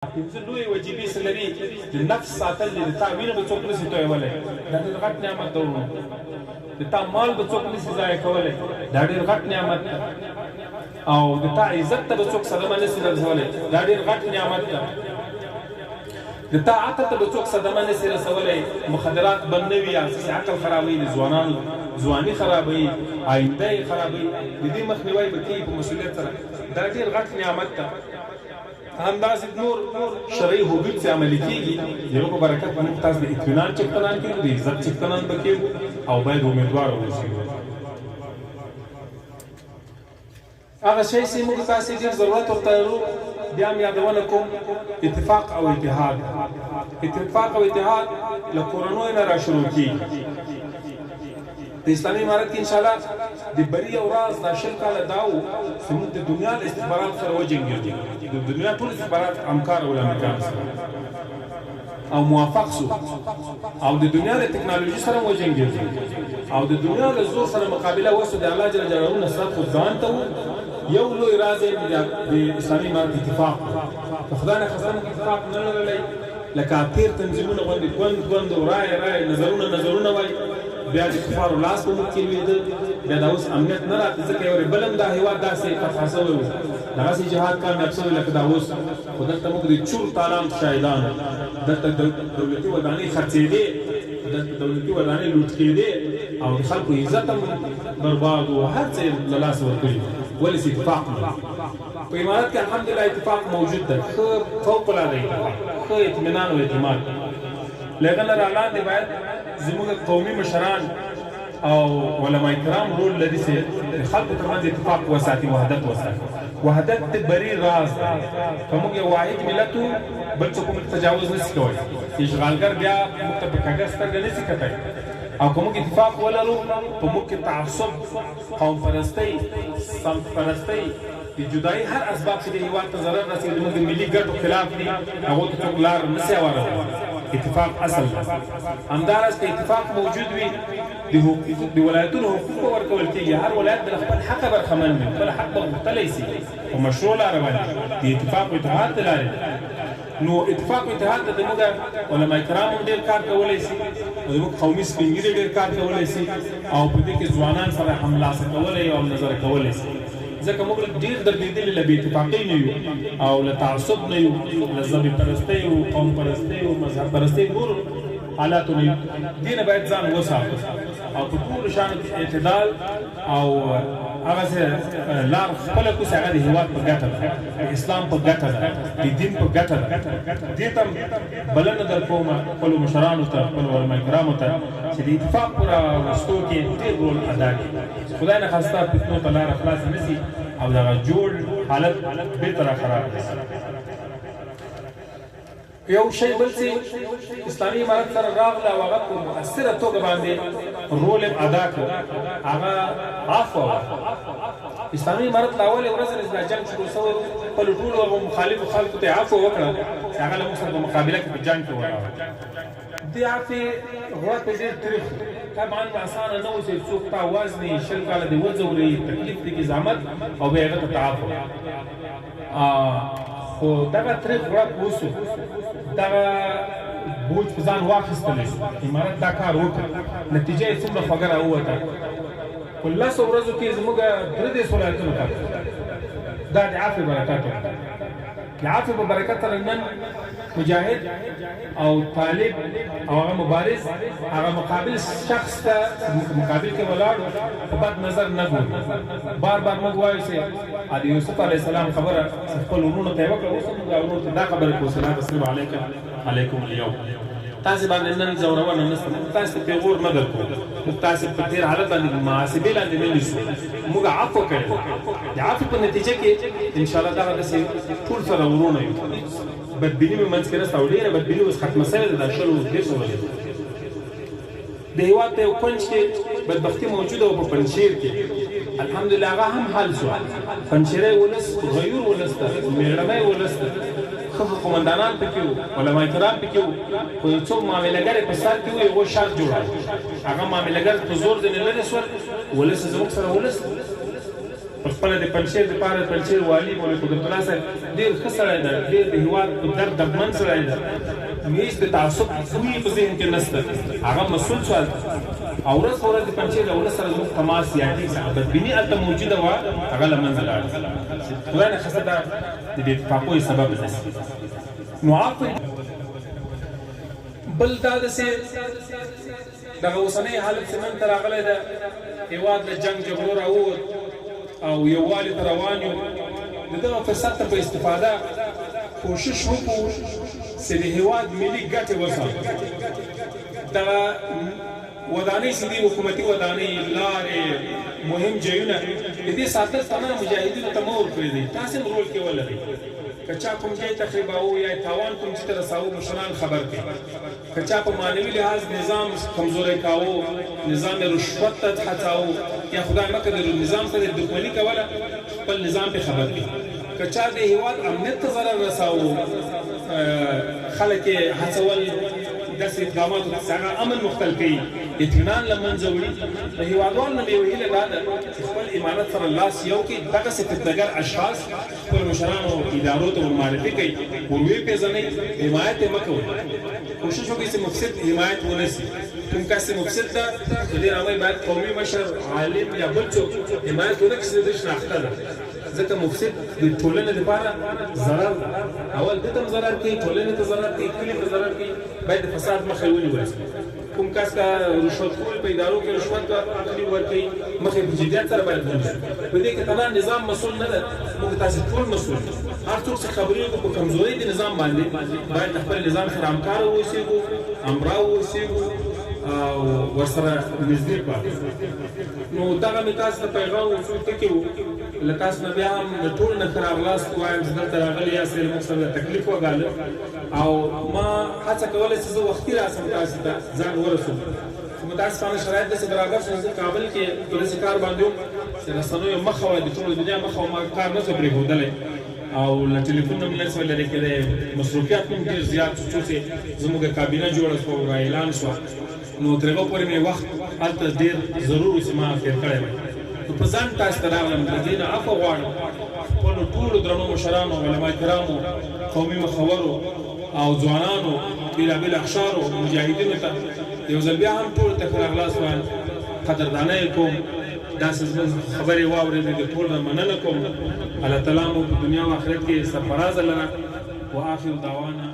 پنځه لویې وجیبې څه لري؟ د نفس ساتل دي، د تا وینه به څوک نسي تویولی، دا ډېر غټ نعمت دی وروڼو. د تا مال به څوک نسي ضایع کولی، دا ډېر غټ نعمت دی. او د تا عزت ته به څوک صدمه نسي رسولی، دا ډېر غټ نعمت دی. د تا عقل ته به څوک صدمه نسي رسولی، مخدرات به نه وي، هغه څه عقل خرابوي، د ځوانانو ځواني خرابوي، آینده یې خرابوي، د دې مخنیوی به کېږي په مسؤلیت سره، دا ډېر غټ نعمت دی. همداسې نور شرعي حدود چې عملي کېږي، د هغه په برکت به موږ تاسو د اطمینان څښتنان کېږو، د عزت څښتنان به کېږو او باید امیدوار واوسېږو. هغه شی چې موږ تاسو ډېر ضرورت ورته لرو، بیا هم یادونه کوم، اتفاق او اتحاد. اتفاق او اتحاد له کورنیو نه را شروع کېږي. د اسلامي امارت کې انشاءالله د بري یو راز دا 20 کاله دا و چې موږ د دنیا له استخباراتو سره وجنګېدو، د دنیا ټول استخبارات همکار و له امریکایانو سره او موافق سو، او د دنیا له تکنالوژي سره وجنګېدو او د دنیا له زور سره مقابله وسو. د الله جل جلاله نصرت خو ځان ته و. یو لوی راز یې د اسلامي امارت اتفاق و. که خدای نه خواسته موږ اتفاق نه لرلی، لکه تېر تنظیمونه غوندې ګوند ګوند او رایې رایې، نظرونه نظرونه وای، بیا د کفارو لاس په موږ کې لوېده، بیا دا اوس امنیت نه راته، ځکه یو بل هم دا هېواد داسې فتح شوی و، دغسې جهاد کامیاب شوی لکه دا اوس. خو دلته موږ د چور تالان شاهدان وو، دلته دولتي ودانۍ خرڅېدې، دلته دولتي ودانۍ لوټ کېدې او د خلکو عزت هم برباد و، هر څه یې له لاسه ورکړي وو. ولې چې اتفاق نه و. په امارت کې الحمدلله اتفاق موجود دی، ښه فوق العاده اتفاق، ښه اطمینان او اعتماد. له هغه نه رالاندې باید زموږ قومي مشران او علما کرام رول لري چې د خلکو ترمنځ اتفاق وساتي، وحدت وساتي. وحدت د بري راز دی. که موږ یو واحد ملت وو، بل څوک موږ تجاوز نشي کولی، اشغالګر بیا موږ ته په کږه سترګه نشي کتلی. او که موږ اتفاق ولرو، په موږ کې تعصب، قوم پرستۍ، سمت پرستۍ، د جدایۍ هر اسباب چې د هیواد ته ضرر رسوي، زموږ د ملي ګټو خلاف دي، هغو ته څوک لار نه سي هوارولی. اتفاق اصل دی. همداراز که اتفاق موجود وي، د حقوق د ولایتونو حقوق به ورکول کېږي، هر ولایت به له خپل حقه برخمن وي، خپل حق به غوښتلی سي په مشروع لاره باندې، د اتفاق او اتحاد د لارې. نو اتفاق او اتحاد ته زموږ علما کرام هم ډېر کار کولی سي، او زموږ قومي سپین ږیري ډېر کار کولی سي، او په دې کې ځوانان سره هملاسه کولی او همنظره کولی سي. ځکه موږ ډېر دردېدلي له بې اتفاقۍ نه یو او له تعصب نه یو، له ژبې پرستۍ او قوم پرستۍ او مذهب پرستۍ نورو حالاتو نه یو. دې نه باید ځان وساتو او په ټولو شیانو کې اعتدال او هغسې لار خپله کړو چې هغه د هېواد په ګټه ده، د اسلام په ګټه ده، د دین په ګټه ده. دې ته هم بلنه درکوم خپلو مشرانو ته، خپلو علما کرامو ته چې د اتفاق په راوستو کې ډېر رول ادا کړي، چې خدای نخواسته فتنو ته لاره خلاصه نه سي او دغه جوړ حالت بېرته را خراب نه سي. یو شی بل چې اسلامي امارت سره راغله او هغه په مؤثره توګه باندې رول هم ادا کړ، هغه عفوه وه. اسلامي امارت له اولې ورځې نه چې دا جنګ شروع شوی و، خپلو ټولو هغو مخالفو خلکو ته یې عفوه وکړه چې هغه له موږ سره په مقابله کې په جنګ کې ولاړ. دې عفوې غوړپ یې ډېر تریخ و. طبعا اسانه نه و چې څوک تا وژني، 20 کاله دې وځوري، تکلیف دې کړي، زحمت، او بیا هغه ته ته عفوه وکړې. خو دغه تریخ غړپ وسو، دغه بوج په ځان واخیستل شو، امارت دا کار وکړ، نتیجه یې څومره خوږه راووته. په 10 ورځو کې زموږ 33 ولایتونو فتح، دا د عفوې برکت و. د عفوې په برکت سره نن مجاهد او طالب او هغه مبارز هغه مقابل شخص ته مقابل کې ولاړو په بد نظر نه ګوري. بار بار موږ وایو چې د یوسف علیه السلام خبره چې خپل وروڼو ته یې وکړه، اوس هم موږ وروڼو ته دا خبره کوو چې لا تثریب علیکم اليوم، تاسې باندې نن ځورونه نشته، موږ تاسې ته پیغور نه درکوو، موږ تاسې په تېر حالت باندې محاسبې لاندې نه نیسو، موږ عفوه کړې ده. د عفوې په نتیجه کې انشاءالله دغه داسې ټول سره وروڼه یو، هېڅ بدبیني مې منځ کې نشته او ډېره بدبیني اوس ختمه شوې ده دا 20 30 ورځې. د هېواد په یو کونج کې بدبختي موجوده وه، په پنجشېر کې الحمدلله هغه هم حل شوه. پنجشېری ولس غیور ولس ده، مېړنی ولس ده، ښه ښه قومندانان پکې وو، علما کرام پکې وو، خو یو څو معاملهګر یې په سر کې وو، هغو شر جوړاوه، هغه معاملهګر په زور ځنې لرې شول. ولس زموږ سره ولس دی. په خپله د پنجشېر دپاره د پنجشېر والي مولوي قدرت الله صاحب ډېر ښه سړی ده، ډېر د هېواد په درد دردمن سړی ده، هېڅ د تعصب بوی یې په ذهن کې نشته، هغه مسؤل شو هلته او ورځ په ورځ د پنجشېر له ولس سره زموږ تماس زیاتېږي، هغه بدبیني هلته موجوده وه هغه له منځه لاړه، خدای نه خسته دا د بې اتفاقیو سبب نه شي. نو عفو بل دا ده چې دغه اوسنی حالت چې نن ته راغلی ده، هېواد له جنګ جګړو راووت او یووالي ته روان یو، د دغه فرصت ته په استفاده کوشش وکړو چې د هېواد ملي ګټې وساتو. دغه ودانۍ چې دي، حکومتي ودانۍ، لارې، مهم ځایونه، د دې ساتل تنها مجاهدینو ته مه ورپرېږدئ، تاسې هم رول کې ولرئ. که چا کوم ځای تخریباوه یا یې تاوان کوم ځای ته رساوه، مشران خبر کړئ. که چا په معنوي لحاظ نظام کمزوری کاوه، نظام یې رشوت ته هڅاوه یا خدای مه کړه د نظام سره یې دښمني کوله، خپل نظام پرې خبر کړئ. که چا د هېواد امنیت ته ضرر رساوه، خلک یې هڅول داسې اقداماتو ته چې هغه امن مختل کوي، اطمینان له منځه وړي، د هېوادوالو نه مې یوه هیله دا ده چې خپل امانت سره لاس یو کړي، دغسې فتنهګر اشخاص خپلو مشرانو او ادارو ته ورمعرفي کړئ، ور ویې پېژنئ، حمایت یې مه کوئ. کوشش وکړئ چې مفسد حمایت ونه شي. کوم کس چې مفسد ده، په دې نامه یې باید قومي مشر، عالم یا بل څوک حمایت ونه کړي چې د ده شناخته ده. ځکه مفسد د ټولنې لپاره ضرر ده. اول ده ته هم ضرر کوي، ټولنې ته ضرر کوي، کلي ته ضرر کوي. باید د فساد مخه یې ونیول شي. کوم کس که رشوت خور په ادارو کې رشوت اخلي ورکوي، مخه یې په جدیت سره باید ونیسو. په دې کې تنها نظام مسؤل نه ده، موږ تاسې ټول مسؤل یو. هر څوک چې خبرېږو په کمزورۍ د نظام باندې، باید د خپل نظام سره همکار واوسېږو، همراه واوسېږو او ورسره نږدې پاتې شو. نو دغه مې تاسو ته پیغام و، څو ټکي وو. له تاسو نه بیا هم د ټولو نه ښه راغلاست وایم چې دلته راغلي یاست، له موږ سره تکلیف وګاله او ما هڅه کوله چې زه وختي راسم تاسو ته ځان ورسوم، خو متاسفانه شرایط داسې برابر شول چې زه کابل کې په داسې کار باندې وم چې رسنیو مخه وه، د ټولو دنیا مخه وه، ما کار نه شو پرېښودلی او له ټلیفون نه مې نه شوای لرې کېدی. مصروفیات مې ډېر زیات شو، څو چې زموږ کابینه جوړه شوه او را اعلان شوه، نو تر هغه پورې مې وخت هلته ډېر ضرور و چې ما تېر کړی وای. نو په ځنډ تاسو ته راغلم، له دې نه عفو غواړم. خپلو ټولو درنو مشرانو، علماء کرامو، قومي مخورو او ځوانانو، بېلابېلو اقشارو مجاهدینو ته یو ځل بیا هم ټولو ته ښه راغلاست وایم، قدردانی یې کوم. داسې زموږ خبرې واورېدې، د ټولو نه مننه کوم. الله تعالی مو په دنیا او آخرت کې سرفرازه لره. وآخر دعوانا.